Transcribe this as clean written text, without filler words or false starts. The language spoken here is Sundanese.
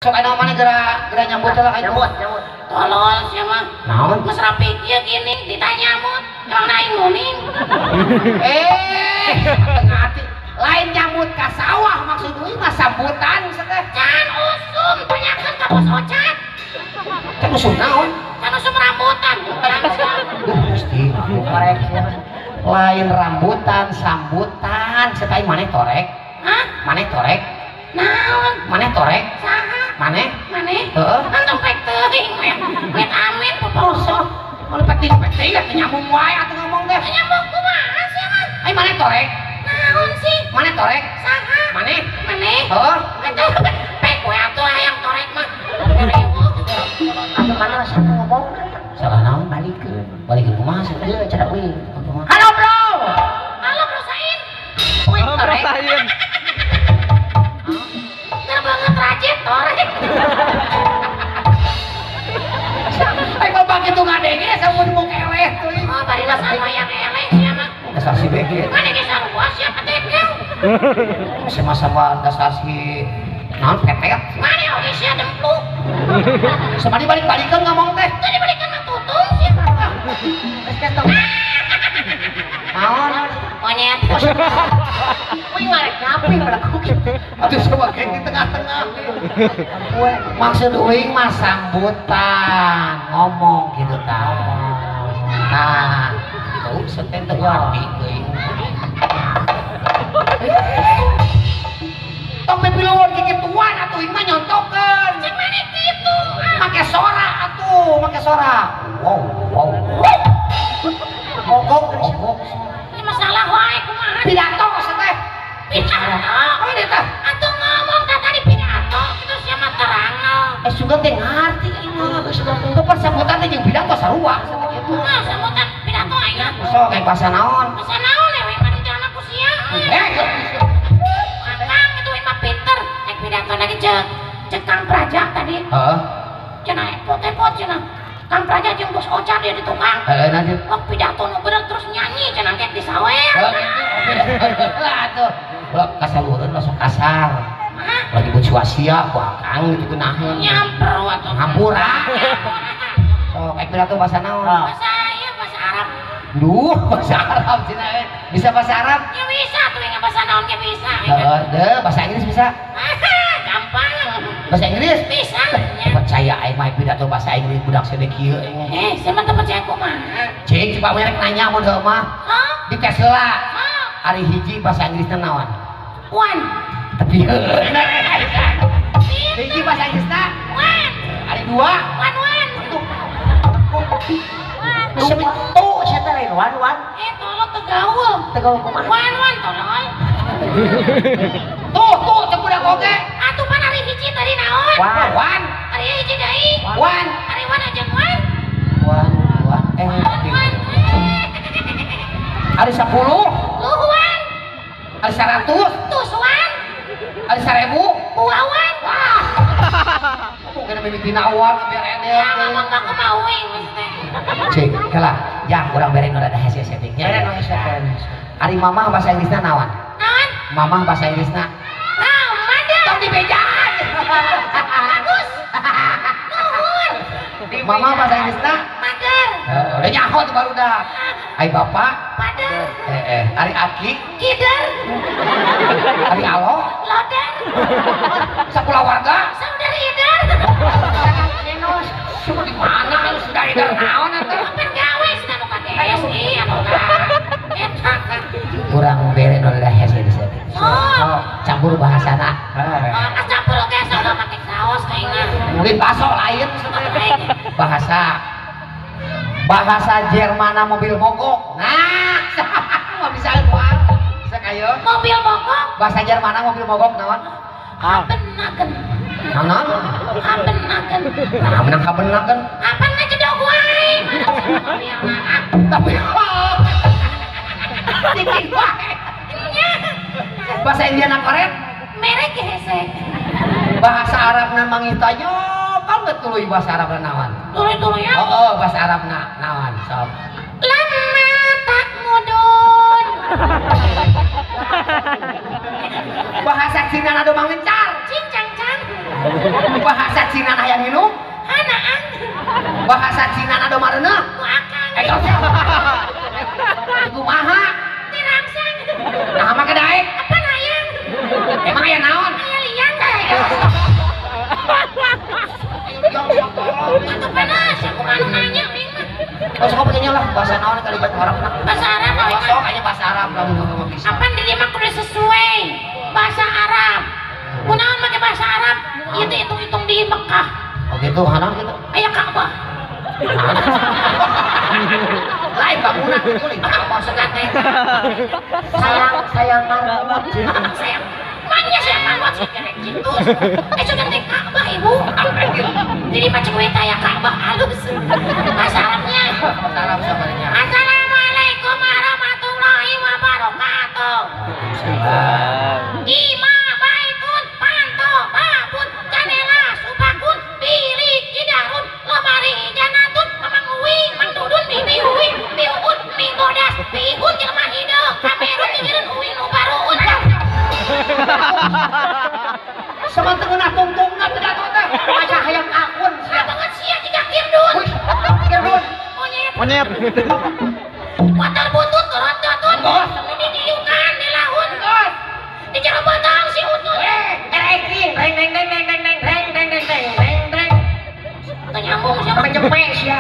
Sok aya mana geura nyambut lah itu. Nyambut, nyambut. Tolol sia mah. Naon? Geus rapi kieu gini ditanya nyambut, emang aing muning. Eh, tengah hati. Lain nyambut ka sawah maksud euy mah sambutan teh. Can usum tanyakeun ka bos Ocat. Can usum naon? Can usum rambutan. Duh, Gusti, Torek sia mah. Lain rambutan, sambutan. Setai maneh torek? Hah? Maneh torek? Naon? Maneh torek? Saha? Maneh? Maneh? Heeh. Entong pek teuing we. Wet amit poposo. Mun pek teuing atuh nyambung wae atuh ngomong teh. Nyambung kumaha sia mah? Ai maneh torek? Naon sih? Maneh torek? Saha? Maneh? Maneh? Heeh. Atuh pek we atuh hayang torek mah. Rewok. Atuh mana salah ngomong? Salah naon? Balikeun. Balikeun kumaha sih? Ieu cara uing. Halo bro. Halo bro Sain. Wih, Halo, Bro torek. Sain. Keur banget rajin torek. Ai bapak kitu ngadenge samun mung eleh teuing. Oh, bari lah anu yang eleh sia mah. Dasar si bege. Mana ge sarua sia petetnya. Sama-sama dasar si naon petet. Mana oge sia dempluk. Sama dibalik-balikeun ngomong teh. Teu dibalikan mah tutung sia. Geus ketong. Naon? Monyet. Uing ngarek nyapi belakuk. Atuh sebagai di tengah-tengah. Kue. Maksud uing mah sambutan, ngomong gitu tah. Nah, tuh seten teu ngarti euy. Tong pipiluwun kikituan atuh uing mah nyontokeun. Cek maneh kitu. Make sora atuh, make sora. Wow, wow, wow. Mogok Mogok. Ini masalah wae kumaha? Pidato teh. Pidato. Oh, ini teh. Atuh ngomong tah tadi pidato kitu sia mah terang. Eh sugan teh ngarti ieu mah. Teu persambutan teh jeung pidato sarua cenah kitu. Nah, sambutan pidato aing. Sok kayak bahasa naon? Bahasa naon we mah dijalana ku sia. Eh, Akang itu mah pinter. Ek pidato lagi cek cek Kang Praja tadi. Heeh. Cenah epot-epot cenah. Kang Praja jeung Bos Ocat dia di tukang. Heeh, nanti. Oh, pidato nu bener terus nyanyi cenah engke disawer. Heeh, gitu. Lah atuh. Ulah kasalureun langsung kasar. Hah? Lagi buat suasia ku akang gitu kunaheun. Nyamper atuh. Hampura. Sok ek pidato bahasa naon? Bahasa ieu bahasa Arab. Duh, bahasa Arab cenah eh. Bisa bahasa Arab? Ya bisa tuh yang bahasa naon ge bisa. Heeh, deh, bahasa Inggris bisa? Gampang. Bahasa Inggris? Bisa. Percaya aing mah pidato bahasa Inggris budak sede kieu aing. Eh, sia mah teu percaya kumaha? Cik, coba merek nanya mun heuh mah. Sok. Dites heula. Sok. Ari hiji bahasa Inggrisna naon? One. Tapi hiji bahasa Inggrisna? One. Ari dua? One one. Tuh, tuh sia teh lain wan wan. Eh, tolong tegaul. Tegaul kumaha? Wan wan tolong. Tuh, tuh cek budak oge. Atuh pan ari hiji tadi naon? Wan. Wan. Ari hiji deui. Wan. Ari wan aja wan. Wan, wan. Eh, Wan wan. Ari 10, Luhuan. ari 100, Tusuan. ari 1000. Buawan. Wah. Mungkin mimitina uang bere Ya ngomong ka kumaha uing maksudnya. Cik, kalah. Jang urang bere nu rada hese settingnya. Bere nu hese. Ari mamah bahasa Inggrisna naon? Naon? Mamah bahasa Inggrisna. Naon, mother. Tong dibejaan. Bagus. Nuhun. Mamah bahasa Inggrisna? Mother. Heeh, udah nyaho tuh barudak. Ai bapak? Father. Eh, ari aki? Kider. Ari alo? Loder. Sakulawarga? Saudara Ider. Nenos. Semua di mana lu sudah Ider naon atuh? Kapan gawe cenah nu ka GSI anu ka eta kan. Urang bere nu rada hese hese. Oh, Campur bahasana. oh, campur oge sok make saos aing mah. Murid baso lain bahasa bahasa Jermana mobil mogok. Nah, mau bisa moal. Bisa kayo. Mobil mogok. Bahasa Jermana mobil mogok naon? Habenaken. Naon naon? Habenaken. Nah, menang habenaken. Apa ngejedog wae? Mobilna. Tapi dikit wae. Nya. Bahasa India na koret, Merek hese. bahasa Arabna mangitanya kan tuluy bahasa Arabna naon? Tuluy-tuluy ya. Oh, oh, bahasa Arabna naon sok. Lama tak mudun. Bahasa Cina na do mangencar. Cincang cang. Bahasa Cina hayang minum? Hanaan. Bahasa Cina na domareuna? Ku akang. Kumaha? Dirangsang. Nah, make daek? Apa hayang? Emang aya naon? Aya liang. Atuh panas, aku malu nanya ming mah. Oh, sok pengen lah bahasa naon kali buat orang. Bahasa Arab mah. Sok aya bahasa Arab lah mun bisa. Apa di mah kudu sesuai bahasa Arab. Kunaon make bahasa Arab? Ieu teh hitung-hitung di Mekah. Oh gitu, hanan gitu. Aya Ka'bah. Lain bangunan gitu lain Ka'bah segate. Sayang sayang marmut. Sayang. Manya sayang marmut sih kena gitu. Sudah teh Ka'bah ibu. Jadi macam we teh aya Ka'bah halus. Bahasa Arabnya. Bahasa Arab sabarnya. Assalamualaikum warahmatullahi wabarakatuh. Ima baikun panto babun janela supakun bilik jidarun lemari janatun mamang uing mandudun bibi uing biuun migodas biigun jelema hideung kamerun gigireun uing nu baruun. Samanten ngeunah tungtungna teu atuh teh. Aja hayang akun sia banget sia jiga kirdun. Kirdun. Monyet. Monyet. Motor butut gorot dotun. Didiukan di laun. Di jero botong si utut. Reng reng reng reng reng reng reng reng reng reng reng. Teu nyambung sia. Sampai jempe sia.